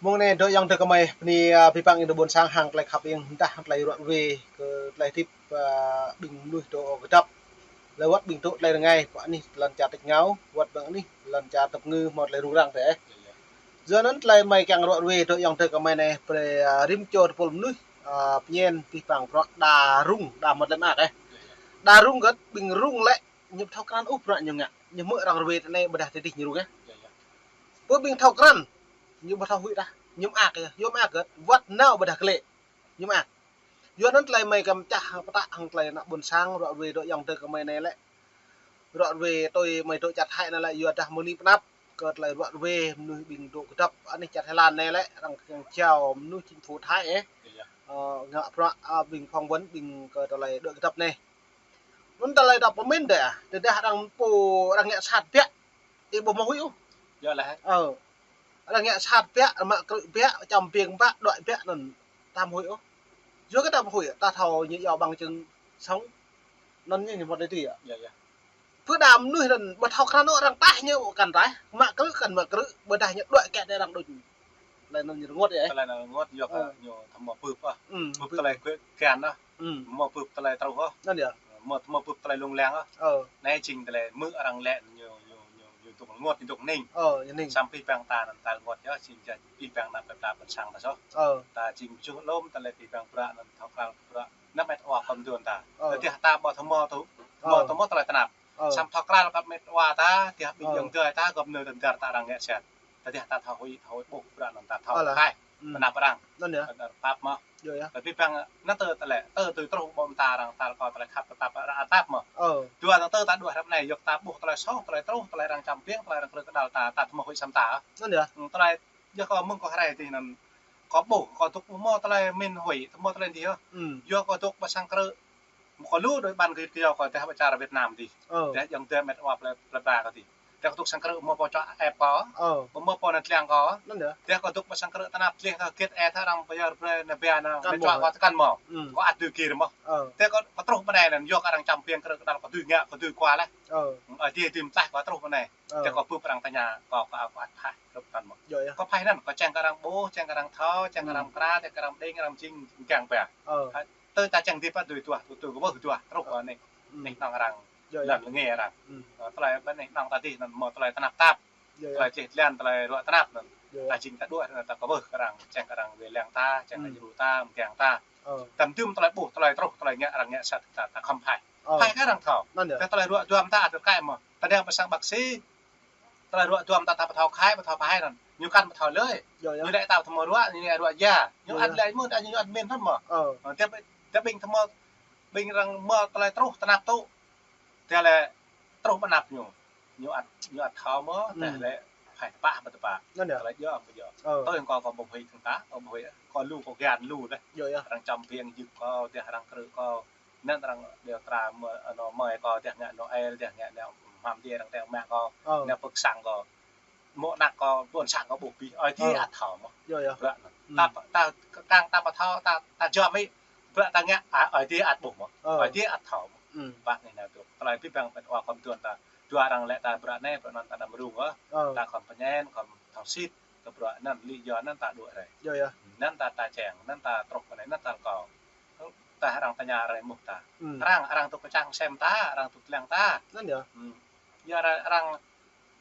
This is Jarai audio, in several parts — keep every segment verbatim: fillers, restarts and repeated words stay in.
Mông anai dŏ ayŏng adơi kơmơi, bơni, a, abih bang ayŏng adơi ƀôn sang hăng tơlơi khăp hing, dah hăng tơlơi ruă ruê kơ tơlơi hơdip, a, ƀing mơnuih dŏ kơdŏp. Lơwăt ƀing dŏ tơlơi rơngai, pơ anih lŏn čar tač rơngiao, wơ̆t ƀing anih lŏn čar tơpơngư hmâo tơlơi rŭng răng tơ. Yua anŭn tơlơi mơi kiăng ruă ruê dŏ ayŏng adơi kơmơi anai, brơi, a, rĭm čô tơpul mơnuih, a, pơñen abih bang bruă đa rŭng, đa mơ̆t lĕ mơak, ơ. Đa rŭng gơ̆t, ƀing rŭng lĕ ñu ƀu thâo krăn ôh bruă ñu ngă, ñu hmư̆ arăng ruê tơ anai ƀôdah tơ adih ñu rŭng, ơ. Pơ ƀing thâo krăn, ñu ƀu thâo huĭ dah, ñu mơak, ơ, ñu mơak gơ̆t, wơ̆t nao ƀôdah klĕ, ñu mơak. Yua anŭn tơlơi mơi kăm čah pơtă hăng tơlơi ană ƀôn sang ruă ruê dŏ ayŏng adơi kơmơi anai lĕ. Ruă ruê tui mơi dŏ čar Thái anai lĕ, yua dah mơ̆ng anai pơanăp kơ tơlơi ruă ruê mơnuih ƀing dŏ kơdŏp anih čar Thái Lan anai lĕ, arăng kiăng jao mơnuih chính phủ Thái, ơ. Ơ, ngă bruă, a, ƀing phỏng vấn ƀing kơ tơlơi dŏ kơdŏp anai. Anŭn tơlơi ta pơmĭn dêh, a, tơdah arăng pô arăng ngă sat biă, ih ƀu hmâo huĭ ôh. Yua lĕ. Ơ. Arăng ngă sat biă, mă krư̆ biă, čăm ƀing biă, đuaĭ biă anŭn ta ƀu huĭ ôh. Yua kơ ta ƀu huĭ, ta thâo ñu iâu bằng chứng sống. Anŭn ñu ñu mơ̆t tơ adih. Yua, yua. Pơ đa mơnuih anŭn ƀu thâo krăn ôh, arăng taih ñu kăn taih, mă krư̆ kăn mă krư̆, ƀôdah ñu đuaĭ kĕ đe arăng đôč. Tơlơi anŭn ñu rơngot yơh. Tơlơi anŭn rơngot yua kơ ñu thâo mơ̆ bưp ah. Bưp tơlơi kơ kian ah. Mơ̆ bưp tơlơi truh ah. Anŭn yơh. Mơ̆, mơ̆ bưp tơlơi lông leng ah. Anai jing tơlơi mơ̆ arăng lĕ ñu, ñu, ñu, ñu dŏ rơngot, ñu dŏ hning. Samơ̆ abih bang ta anŭn ta rơngot yơh, jing jing abih bang ană plei pla ƀôn sang ta soh. Ta jing juh lŏm tơlơi abih bang bruă anŭn thâo krăn bruă. Anăm met wa kơ mơ̆ng ta. Tơdah ta ƀu thâo mơ̆ tŭ, mơ̆ tŭ mơ̆ tơlơi tơnap. Samơ̆ thâo krăn kơ met wa ta, tơdah ƀing ayŏng adơi ta, gơ̆p nơ tơdar ta arăng ngă sat. Tơdah ta thâo huĭ, thâo huĭ ƀuh bruă anŭn ta thâo khai. Tơnap arăng. Tơnap pap mơ̆. Tơdah abih bang anŭn tơ tơlơi, tơ tui truh ƀô̆ ta arăng, ta kơ tơlơi khăp, ta pap arăng tap mơ̆. Dua anŭn tơ ta đuaĭ hrăp anai, yua kơ ta ƀuh tơlơi soh, tơlơi truh, tơlơi arăng čăm ƀing, tơlơi arăng krư̆ kơđăl ta, ta thâo mơ̆ huĭ samơ̆ ta. Tơlơi yua kơ mơ̆ng kơ hrơi adih anŭn kơ ƀuh, kơ dŏ ƀu hmâo tơlơi min huĭ, ƀu hmâo tơlơi adih. Yua kơ dŏ ƀu sang krư̆. Mơ̆ kơ lu đôi ƀan kơ yua kơ tơdah ƀơi čar Việt Nam adih. Tơdah ayŏng adơi met wa plei, plei pla kơ adih. Tơdah kơ dŏ sang krư̆ mơ̆ pô čuă ĕp kơ. Ƀu mơ̆ pô anŭn tlang kơ. Tơdah kơ dŏ ƀu sang krư̆ tơnap tling kơ git ĕp tơ arăng pơyơr brơi ană bia anŭn met wa kơ tơkan mơ̆. Kơ ăt dưi gir mơ̆. Tơdah kơ, kơ truh ƀơi anai anŭn yua kơ arăng čăm ƀing krư̆ kơđăl kơ dưi ngă kơ dưi kua leh. Ơ, adih adih mơtaih kơ truh ƀơi anai. Tơdah kơ bưp arăng tơña kơ, kơ, kơ ăt phaih, kơ tơkan mơ̆. Kơ phaih anŭn, kơ čang kơ arăng ƀuh, čang kơ arăng thâo, čang kơ arăng pơkra, čang kơ arăng đing, arăng jing kiăng pia. Tơ ta čang dĭ pă dưi duah, tŭ tŭ kơ wơh duah, truh kơ anai. Anih anŏng arăng, lŏn lĕ ngă arăng. Ơ, tơlơi ƀơi anih anŏng ta adih anŭn mơ̆ tơlơi tơnap tap. Tơlơi čih tơlan, tơlơi ruă tơnap anŭn. Ta jing ta đuaĭ, ta kơ wơh kơ arăng, čang kơ arăng wai lăng ta, čang kơ djru ta, mơ̆ng kiăng ta. Tơm dŭm tơlơi ƀuh, tơlơi truh, tơlơi ngă arăng ngă sat ta, ta khŏm phaih. Phaih kơ arăng thâo. Tơlơi ruă duăm ta ăt kơ kĕ mơ̆. Tơdah ƀu sang bác sĩ, tơlơi ruă duăm ta, ta ƀu thâo khai, ƀu thâo phaih anŭn. Ñu kăn ƀu thâo lơi. Ñu lĕ ta thâo mơ̆ ruă, ñu lĕ ruă ya. Ñu ăt lĕ mơ̆, ta ñu ăt min thâo mơ̆. Tơdah, tơdah ƀing thâo mơ̆, ƀing arăng mơ̆ tơlơi truh tơnap tŭ. Tơdah lĕ truh ƀơi anăp ñu. Ñu ăt, ñu ăt thâo mơ̆, tơdah lĕ phaih tơpă, ƀu tơpă. Tơlơi djơ̆, ƀu djơ̆. Tui kơ, kơ ƀu huĭ tơng ta, kơ ƀu huĭ, kơ lu kơ kian lu deh. Arăng čăm ƀing jưk kơ, tơdah arăng krư̆ kơ. Anŭn arăng điều tra mơ̆, anŏ mơi kơ, tơdah ngă Noel, tơdah ngă anŏ hmam adih arăng tơña mă kơ, anŏ pơk sang kơ. Mơ̆ anăp kơ, ƀôn sang kơ ƀuh ƀing, ơi adih ăt thâo mơ̆. Bruă anŭn. Ta, ta, kang ta ƀu thâo, ta, ta jơm ih, bruă ta ngă, a, ơi adih ăt ƀuh mơ̆. Ơi adih ăt thâo mơ̆. Ƀă anai anŭn tŭ. Tơlơi abih bang met wa kơ mơ̆ng ta. Dua arăng lĕ ta bruă anai, bruă anŭn ta đăm rŭng ôh. Ta khŏm pơñen, khŏm thâo sĭt, kơ bruă anŭn lĕ yua anŭn ta đuaĭ rai. Anŭn ta, ta čang, anŭn ta truh kơ anai, anŭn ta kơ. Tơdah arăng tơña rai mơ̆ ta. Arăng, arăng tŭ kơčăng sem ta, arăng tŭ tlang ta. Anŭn yơh. Yua arăng, arăng,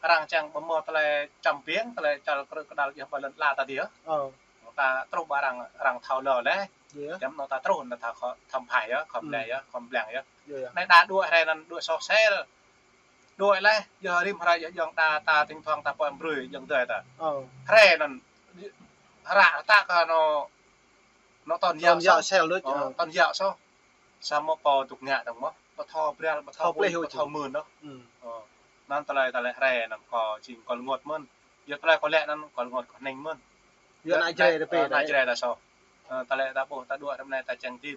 arăng čang ƀu mơ̆ tơlơi čăm ƀing, tơlơi čal krư̆ kơđăl yơh ƀơi lŏn ala ta adih. Ta truh ƀơi arăng, arăng thâo lơ leh. Tơm anŭn ta truh anŭn ta khŏ-, khŏm phaih yơh, khŏm lĕ yơh, khŏm blang yơh. Anai đa đuaĭ rai anŭn đuaĭ soh sel. Đuaĭ leh, yơh rĭm hrơi yơh ayŏng ta, ta thỉnh thoảng ta pơm brơi ayŏng adơi ta. Hrơi anŭn, hră ta kơ anŏ, anŏ tơngia soh. Tơngia soh. Samơ̆ pô dŏ ngă dơ̆ng mơ̆. Ƀu thâo brơi, ƀu thâo pleh, ƀu thâo mưn ôh. Anŭn tơlơi, tơlơi hrơi anŭn kơ jing kơ rơngot mơ̆n. Yua tơlơi kơ lĕ anŭn kơ rơngot kơ hning mơ̆n. Yua ană Jrai ta pơ ană Jrai ta soh. Ơ, tơlơi ta ƀuh ta đuaĭ hrŏm anai ta čang dĭ.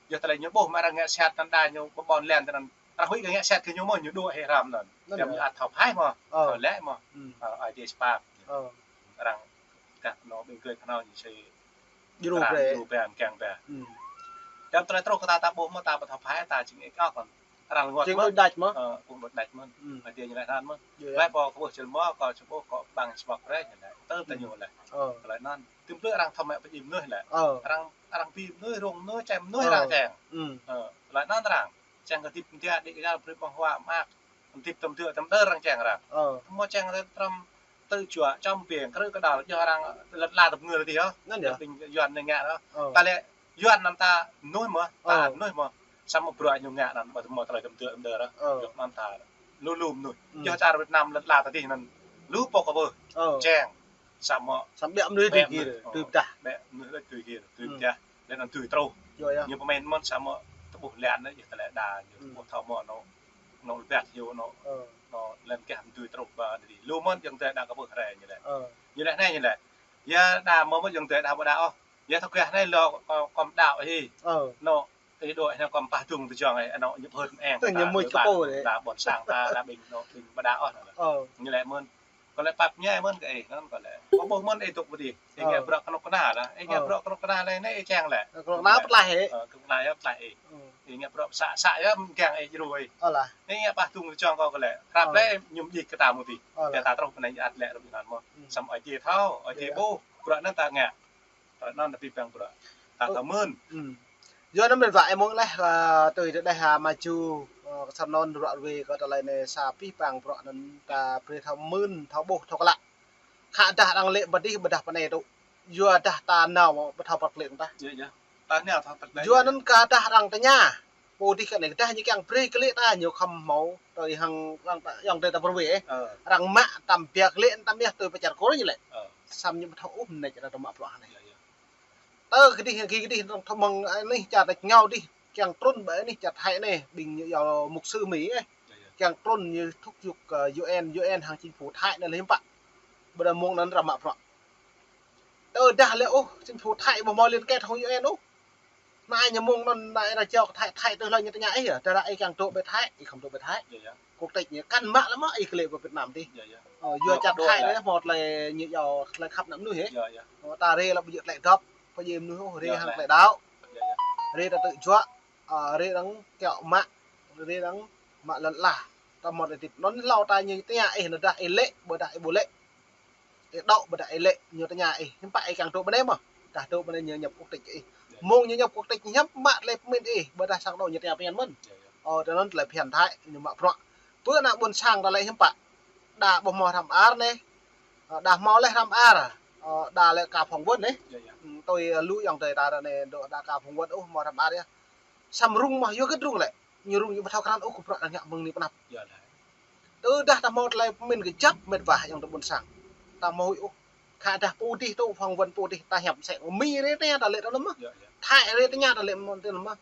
Yua tơlơi ñu ƀuh mă arăng ngă sat anŭn đa ñu ƀu ƀon lĕ anŭn. Arăng huĭ kơ ngă sat kơ ñu mơ̆ ñu đuaĭ hĭ hrăm anŭn. Tơm ñu ăt thâo phaih mơ̆. Thâo lĕ mơ̆. Ơi adih sơpap. Arăng kah anŏ ƀing gơ̆ kơ anŏ ñu sĭ. Djru brơi. Djru brơi mơ̆ng kiăng brơi. Tơm tơlơi truh kơ ta, ta ƀuh mơ̆ ta ƀu thâo phaih ta jing ih kơ kăn. Arăng rơngot mơ̆n. Đôč đač mơ̆n. Ơ, kơ đôč đač mơ̆n. Ơ, tơlơi anai anŭn mơ̆n. Yơh. Laih pô kơ ƀuh čơlâo mơ̆n, kâo čơpô kâo ƀang čơmŏk rĕ ñu lĕ. Tơ tơ ñu lĕ. Ơ. Tơlơi anŭn. Tơm plư arăng thâo mă pơjing mơnuih lĕ. Ơ. Arăng, arăng pi mơnuih, rông mơnuih, čem mơnuih arăng čem. Ơ, tơlơi anŭn arăng. Čem kơ tip mơ̆n tơdah đĭ kơ brơi ƀơ̆ng huă mă. Tip tơm tơm tơm đơ arăng čem arăng. Ơ. Tơm mơ̆ čem arăng tơm tơ čuă čăm ping krư̆ kơdăl yơh arăng lăt la tơm ngơ tih yơh. Anŭn yơh. Ƀing Yuan anai ngă yơh. Ơ. Tơlơi Yuan anŭn ta mơnuih mơ̆n, ta mơnuih mơ̆n. Samơ̆ bruă ñu ngă anŭn ƀu tơm mơ̆ tơlơi tơm tơm tơm đơ. Ơ. Yua anŭn ta lu lu mơnuih. Yua čar Việt Nam lăt la tơdih anŭn lu pô kơ ƀuh. Ơ. Čem. Samơ̆ samơ̆ ƀĕ mơnuih tui gir, tui pơdah. Ƀĕ mơnuih tui gir, tui pơdah. Lĕ anŭn tui truh. Yơh, yơh. Ñu pơmĭn mơ̆n samơ̆ tơƀuh lĕ anŭn yơh tơlơi đa ñu tơƀuh thâo mơ̆ anŭn, anŭn lĕ ƀĕ yơh anŭn. Anŭn lĕ kơ hăm tui truh ƀă tơdih. Lu mơ̆n yơh tơlơi đa kơ ƀuh rĕ ñu lĕ. Ơ. Ñu lĕ anai ñu lĕ. Yua đa mơ̆ mơ̆ yơh tơlơi đa ƀu đa ôh. Yua thâo kơ anai lĕ kơ, kơ đaŏ hĭ. Ơ. Anŭn, ih đuaĭ anai kơ pah dung tơjŏng anŭn ñu pơhơt mơ̆ng. Tơ ñu mui čơpô lĕ. Đa ƀôn sang ta đa ƀing anŭn ƀing ƀu đa ôh. Ơ. Ñu lĕ mơ̆n. Kâo lĕ pap ñai mơ̆n kơ ih, anŭn kâo lĕ. Kâo ƀuh mơ̆n ih dŏ pơ tih. Ih ngă bruă kơnuk kơna lah. Ih ngă bruă kơnuk kơna lĕ, anai ih čang lĕ. Kơnuk kơna pơtlaih ih. Ơ, kơnuk kơna yơh pơtlaih ih. Ih ngă bruă pơsă să yơh mơ̆ng kiăng ih djru ih. Ih ngă pah dung tơjŏng kâo kơ lĕ. Hrăp lĕ ñu mơjĭ kơ ta mơ̆ tih. Yua ta truh pơ anai ăt lĕ rup anŭn mơ̆n. Samơ̆ ơi jê thâo, ơi jê ƀuh. Bruă anŭn ta ngă. Tơlơi anŭn ta pĭ păng bruă. Ta thâo mơ̆n. Yua anŭn mơ̆n wă ih mơ̆ng leh, ơ, tui tơdeh, ơ, mă jŭ, ơ, kơ sa anŭn ruă ruai kơ tơlơi anai sa pĭ păng bruă anŭn ta brơi thâo mơ̆n, thâo ƀuh, thâo klă. Khă dah arăng lĕ pơ tih, pơdah pơ anai tŭ. Yua dah ta nao ƀu thâo pơkă lĕ tah. Yua anŭn kơ dah arăng tơña. Pô tih kơ anai kơ dah ñu kiăng brơi kơ lĕ ta ñu khŏm hmâo tui hăng arăng ta, yŏng tơi ta pơrui ih. Arăng mă tơm biă kơ lĕ tơm yơh tui pơčar kôr ñu lĕ. Samơ̆ ñu ƀu thâo ôh mơneč arăng tơmă bruă anai. Tơ kơ dih, kơ dih, tơ̆ng thâo mơ̆ng anih čar ta ngao dih, kiăng trŭn ƀơi anih čar Thái anai, ƀing ñu yua mục sư Mi ih. Kiăng trŭn ñu thúc giục, ơ, U N, U N hăng chính phủ Thái anai lĕ hiư̆m pă. Ƀơi anŭn mơ̆ng anŭn arăng mă bruă. Tơdah lĕ ôh, chính phủ Thái ƀu hmâo liên kết hăng U N ôh. Anai ñu mơ̆ng anŭn anai arăng jao kơ Thái, Thái tơl ñu tơña ih yơh, tơdah ih kiăng dŏ ƀơi Thái, ih khŏm dŏ ƀơi Thái. Quốc tịch ñu kăn mă lĕ mơ̆ ih kơ lĕ ƀơi Việt Nam tih. Ơ, yua čar Thái anai hmâo tơlơi ñu yua tơlơi khăp ană mơnuih ih. Ơ, ta rai lĕ ƀu djơ̆ tơlơi dŏp, ƀu djơ̆ mơnuih ôh, rai hăng tơlơi đaŏ. Rai ta tơ̆ juă, ơ, rai arăng kiaŏ mă, rai arăng mă lŏn ala. Ta hmâo tơlơi tip anŭn hlâo ta ñu tơña ih anŭn dah ih lĕ, ƀôdah ih ƀu lĕ. Ih dŏ ƀôdah ih lĕ, ñu tơña ih, hiư̆m pă ih kiăng dŏ ƀơi anai mơ̆. Dah dŏ ƀơi anai ñu nhập quốc tịch ih. Mơ̆ng ñu nhập quốc tịch hiư̆m pă tơlơi pơmĭn ih, ƀôdah sang anŭn ñu tơña phiăn mơ̆n. Ơ, tơl anŭn tơlơi phiăn Thái, ñu mă bruă. Pơ ană ƀôn sang ta lĕ hiư̆m pă. Đa ƀu hmâo hrăm ar anai. Ơ, đa hmâo lĕ hrăm ar. Ơ, đa lĕ ka phỏng vấn anai. Tui lu yŏng tơi ta anai dŏ đa ka phỏng vấn ôh hmâo hrăm ar yơh. Samơ̆ rŭng mơ̆ yua hơget rŭng lĕ. Ñu rŭng ñu ƀu thâo krăn ôh kơ bruă arăng ngă mơ̆ng anai pơ anăp. Tơdah ta hmâo tơlơi pơmĭn kơjăp mĕt wa yŏng tơ ƀôn sang. Ta hmâo huĭ ôh. Khă dah pô tih tŭ phỏng vấn pô tih ta hiăp sĕ Mi rai tơña ta lĕ tơ anŭn mơ̆. Thái rai tơña ta lĕ mơ̆n tơ anŭn mơ̆.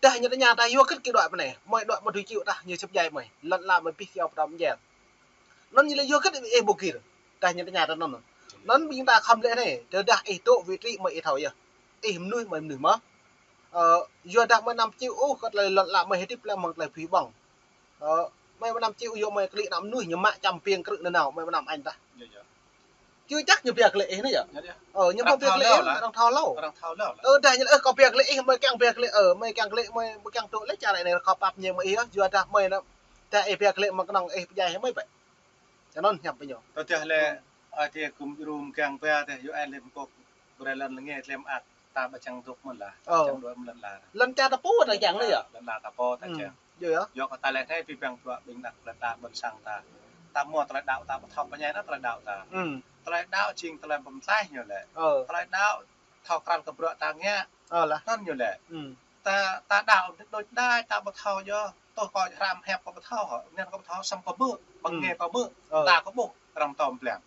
Dah ñu tơña ta yua hơget kơ đuaĭ pơ anai. Mơi đuaĭ mă tui čih dah ñu sĭp djai mơi. Lŏn ala mơi pĭ kiaŏ pơtăm djai. Anŭn ñu lĕ yua hơget ih ƀu gir. Dah ñu tơña ta anŭn. Anŭn ƀing ta khŏm lĕ anai. Tơdah ih dŏ vị trí mơi ih thâo yơh. Ih mơnuih mơi mơnuih mơ̆. Ơ, yua dah mơi anăm či ôh kơ tơlơi lŏn ala mơi hơdip lĕ mơ̆ng tơlơi phi ƀơ̆ng. Ơ, mơi ƀu anăm či ôh yua mơi kơ lĕ ană mơnuih ñu mă čăm ping krư̆ nanao, mơi ƀu anăm añ tah. Chưa chắc ñu pia kơ lĕ ih anai yơh. Ơ, ñu ƀu pia kơ lĕ ih, arăng thâo hlâo. Tơdah ñu lĕ, ơ, kâo pia kơ lĕ ih, mơi kiăng pia kơ lĕ, ơ, mơi kiăng kơ lĕ, mơi ƀu kiăng dŏ lĕ čar anai kâo pap ñu mơi ih yơh, yua dah mơi anŭn, dah ih pia kơ lĕ mơ̆ng kơnơ̆ng ih pơdjai hĭ mơi ƀĕ. Tơ anŭn hiăp ƀing ñu. Tơdah lĕ, ơ, tơdah kơ rŭng kiăng pia tơdah U N lĕ mơ̆ng kŏk brơi lŏn lĕ ngă tơlơi mơak ta ƀu čang dŏ mơ̆n lah. Čang dŏ mơ̆n lah. Lŏn čar ta pô ta čang anai yơh. Lŏn ala ta pô ta čang. Yua kơ ta lĕ anai pĭ păng bruă ƀing ană plơi pla ƀôn sang ta. Ta hmâo tơlơi đaŏ ta ƀu thâo pơñai anŭn tơlơi đaŏ ta. Tơlơi đaŏ jing tơlơi pơmơtaih ñu lĕ. Tơlơi đaŏ thâo krăn kơ bruă ta ngă. Anŭn ñu lĕ. Ta, ta đaŏ đôč đač ta ƀu thâo yơh. Tơl kâo hrăm hiăp kâo ƀu thâo hŏ. Anŭn kâo ƀu thâo samơ̆ kâo hmư̆. Ƀing ngă kâo hmư̆. Ta kâo ƀuh arăng tơm plang.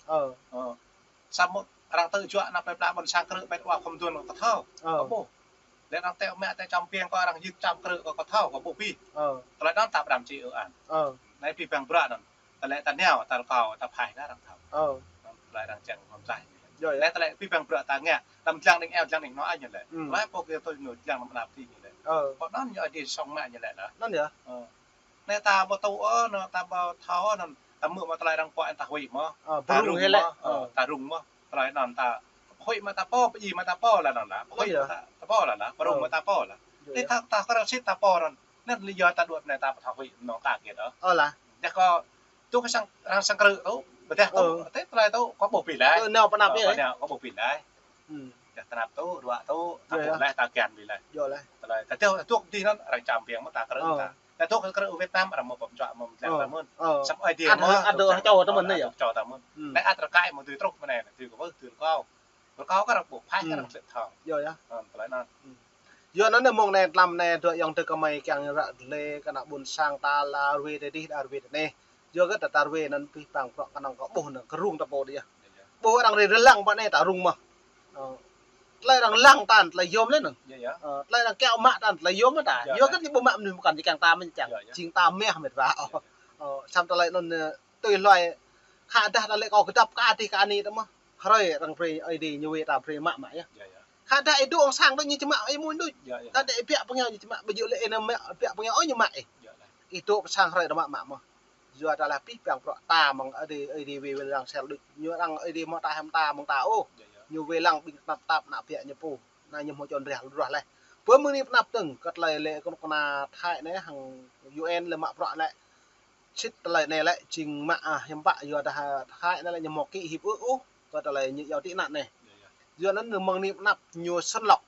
Samơ̆ arăng tơ̆ juă ană plơi pla ƀôn sang krư̆ pĕt wa khŏm duôn kâo thâo. Kâo ƀuh. Lĕ arăng tĕ mă tĕ čăm ping kâo arăng yit čăm krư̆ kâo kâo thâo kâo ƀuh pĭ. Tơlơi anŭn ta ƀu đăm či ư an. Anai pĭ păng bruă anŭn. Tơlơi ta nao, ta rơkâo, ta phaih kơ arăng thâo. Tơlơi arăng čang hmâo tlaih. Anai tơlơi pĭ păng bruă ta ngă. Tơm dlăng đing eo dlăng đing hnoh ñu lĕ. Tơlơi pô kơ tui ñu dlăng mơnap ti ñu lĕ. Pô anŭn ñu adi song mă ñu lĕ lah. Anŭn yơh. Anai ta ƀu tŭ ôh, anŭn ta ƀu thâo ôh, anŭn ta hmư̆ mă tơlơi arăng pô ta huĭ mơ̆. Ta rŭng mơ̆. Ta rŭng mơ̆. Tơlơi anŭn ta huĭ mă ta pô, pơjing mă ta pô lah anŭn lah. Huĭ mă ta pô lah lah. Pơrŭng mă ta pô lah. Anai ta, ta kơ rơsĭt ta pô anŭn. Anŭn lý do ta đuaĭ anai ta pơthâo wĭ mơnơ̆ng ta kiăng ôh. Ơ lah. Dah kâo, tŭ kơ sang, arăng sang krư̆ tŭ, ƀôdah tŭ, ơ, tơlơi tŭ, kâo ƀu pĭ laih. Ơ, nao pơnăp ơ, yơh. Kâo nao, kâo ƀu pĭ laih. Hmm. Dah tơnap tŭ, đuaĭ tŭ, ta ƀuh laih, ta kiăng ƀu laih. Yơh lah. Tơlơi, ta tŭ, tŭ dih anŭn, arăng čăm biang mơ̆n ta krư̆ ta. Dah tŭ kơ krư̆ Việt Nam, arăng mơ̆ pơčuă mơ̆n, ơ, ta mơ̆n. Ơ. Samơ̆ ai dia mơ̆n, ăt dŏ čô ta mơ̆n, yơh. Čô ta mơ̆n. Hmm. Dah ăt rơkơi mơ̆n, tui truh mơ̆n anai, tui kơ wơ̆t, tui kâo. Rơkâo kơ arăng ƀu phai, hmm, arăng sĭt thâo. Yơh, yơh. Ơ, tơlơi anŭn. Hmm. Yua anŭn anai mơ̆ng anai tlam anai dŏ ayŏng adơi kơ mơi kiăng ră lĕ kơ ană ƀôn sang ta la rơwe tơ dih đa rơwe tơ anai. Yua kơ ta rơwe anŭn pĭ păng prŏ kơnơ̆ng kơ ƀuh anŭn kơ rŭng ta pô dih yơh. Yơh, yơh. Ƀuh arăng rơlăng pơ anai ta rŭng mơ̆n. Ơ. Tơlơi arăng lăng ta anŭn tơlơi yôm lĕ anŭn. Yơh, yơh. Ơ, tơlơi arăng kiaŏ mă ta anŭn tơlơi yôm mă ta. Yơh, yơh. Yua kơ ƀu mă mơnuih mơkăn či kiăng ta mơ̆n čang. Yơh, yơh. Jing ta mơ̆n mĕt wa. Yơh, yơh. Ơ, samơ̆ tơlơi anŭn, ơ, tui hluai khă dah ta lĕ kâo kơdŏp kơ adih kơ ani ta mơ̆n. Hrơi arăng brơi ơi adih ñu wai ta brơi mă mă yơh. Yơh, yơh. Khă dah ih dŏ ong sang dŏ ñu či mă ih mơ̆n đôč. Yơh, yơh. Khă dah ih biă pơngiao ñu či mă, ƀu djơ̆ lĕ ih nao mă biă pơngiao ôh ñu mă ih. Yơh, yơh. Ih dŏ pơ sang hrơi ta mă mă mơ̆n. Yua ta lah pĭ păng prŏ ta mơ̆ng ơi adih, ơi adih wai wai lăng sel đôč. Ñu arăng ơi adih mơ̆ ta hăm ta mơ̆ng ta ôh. Yơh, yơh. Ñu wai lăng ƀing tơnap tap ană biă ñu pô. Anai ñu hmâo čon rah ruah laih. Pơ mơ̆ng anai pơnăp tơ̆ng kơ tơlơi lĕ kơnuk kơna Thái anai hăng U N lĕ mă prŏ lĕ. Sĭt tơlơi anai lĕ jing mă, ah, hiam pă yua dah, ah, Thái anai lĕ ñu hmâo kĭ hiăp ôh, ôh, kơ tơlơi ñu iâu tị nạn anai. Yơh, yơh. Yua anŭn mơ̆ng anai pơnăp ñu sơnlŏk,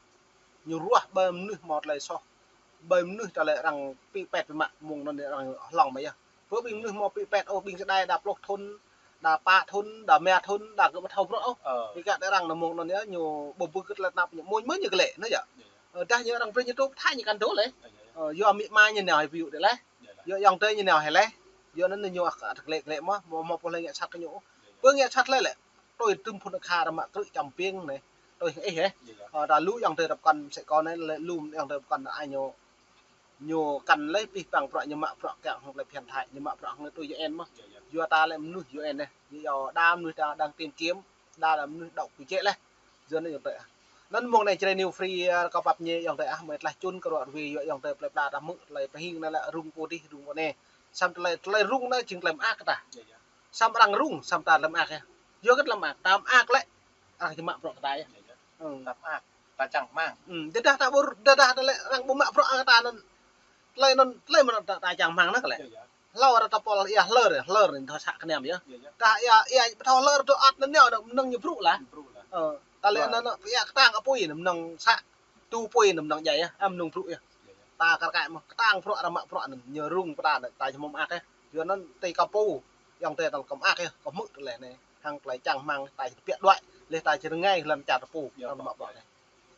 ñu ruah ƀơi mơnuih hmâo tơlơi soh, ƀơi mơnuih tơlơi arăng pĭ pet pĭ mă mơ̆ng anŭn arăng hlŏng mă yơh. Pơ ƀing mơnuih hmâo pĭ pet ôh, ƀing sơdai đa pluh thŭn, đa pă thŭn, đa rơma thŭn, đa gơ̆ pơthâo bruă ôh. Ơ. Pĭ kơ arăng anŭn mơ̆ng anŭn yơh, ñu ƀu ƀu kơ tơlơi tơnap ñu mơ̆n mơ̆n ñu kơ lĕ, anŭn yơh. Yơh, yơh. Ơ, dah ñu arăng brơi ñu tŭ pơthai ñu kăn dŏ lĕ. Yơh, yơh, yơh. Ơ, yua amĭ ama ñu nao hĭ ƀu djơ̆ lĕ. Yơh, yơh. Yua ayŏng adơi ñu nao hĭ lĕ. Yua anŭn ñu ăt kơ lĕ kơ lĕ mơ̆n, mơ̆, mơ̆ pô lĕ ngă sat kơ ñu. Yơh, yơh. Pơ ngă sat lĕ lĕ. Tui tơm phŭn akha ta mă krư̆ čăm biang anai. Tui hăng ih, ơ. Yơh, yơh. Ơ, ta lu ayŏng adơi ta pơkŏn sĕ kơ anai lĕ lu ayŏng adơi pơkŏn anai ñu. Ñu kăn lĕ pĭ păng prŏ ñu mă prŏ kiăng hăng tơlơi phiăn Thái, ñu mă prŏ hăng tui U N mơ̆n. Yơh, yơh. Yua ta lĕ mơnuih U N anai. Yua đa mơnuih ta đang tìm kiếm, đa lĕ mơnuih đaŏ kơ jĕ lĕ. Yua anŭn ayŏng adơi ah. Anŭn mơ̆ng anai Jrai New Free, ơ, kâo pap ñe ayŏng adơi ah, mơi tlaih čun kơ ruă rui yua ayŏng adơi plơi pla ta hmư̆ tơlơi pơhing anai lĕ rŭng pô dih rŭng pô anai. Samơ̆ tơlơi, tơlơi rŭng anai jing tơlơi mơak kơ ta. Yơh, yơh. Samơ̆ arăng rŭng, samơ̆ ta tơlơi mơak yơh. Yua kơ tơlơi mơak, ta mơak lĕ arăng či mă prŏ kơ ta yơh. Yơh, yơh. Hmm. Ta mơak, ta čang rơmang. Hmm, tơdah ta ƀu, tơdah tơlơi arăng ƀu mă prŏ kơ ta anŭn. Tơlơi anŭn, tơlơi mơ̆n ta, ta čang rơmang anŭn kơ lĕ. Yơh, yơh. Hlâo arăng ta pol ia hlơr, hlơr anŭn thâo să kơnăm yơh. Yơh, yơh. Dah ia, ia pơthâo hlơr dŏ ăt anŭn nao, mơnơ̆ng ñu brŭ lah. Brŭ lah. Ơ, ta lĕ anŭn, anŭn, ia kơtang apui anŭn mơnơ̆ng să, tu apui anŭn mơnơ̆ng djai yơh, ăm mơnơ̆ng brŭ yơh. Yơh, yơh. Ta kar kaĭ mơ̆n, kơtang prŏ arăng mă prŏ anŭn, ñu rŭng pơ ta anŭn, ta či hmâo mơak yơh. Yua anŭn, tui kâo pô, ayŏng adơi ta kơ mơak yơh, kơ hmư̆ tơlơi anai, hăng tơlơi čang rơmang, ta či tơbiă đuaĭ, lĕ ta či rơngai lăm čar ta pô, yơh, arăng mă prŏ anai.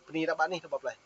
Bơni ta ƀă anih ta ƀă plơi.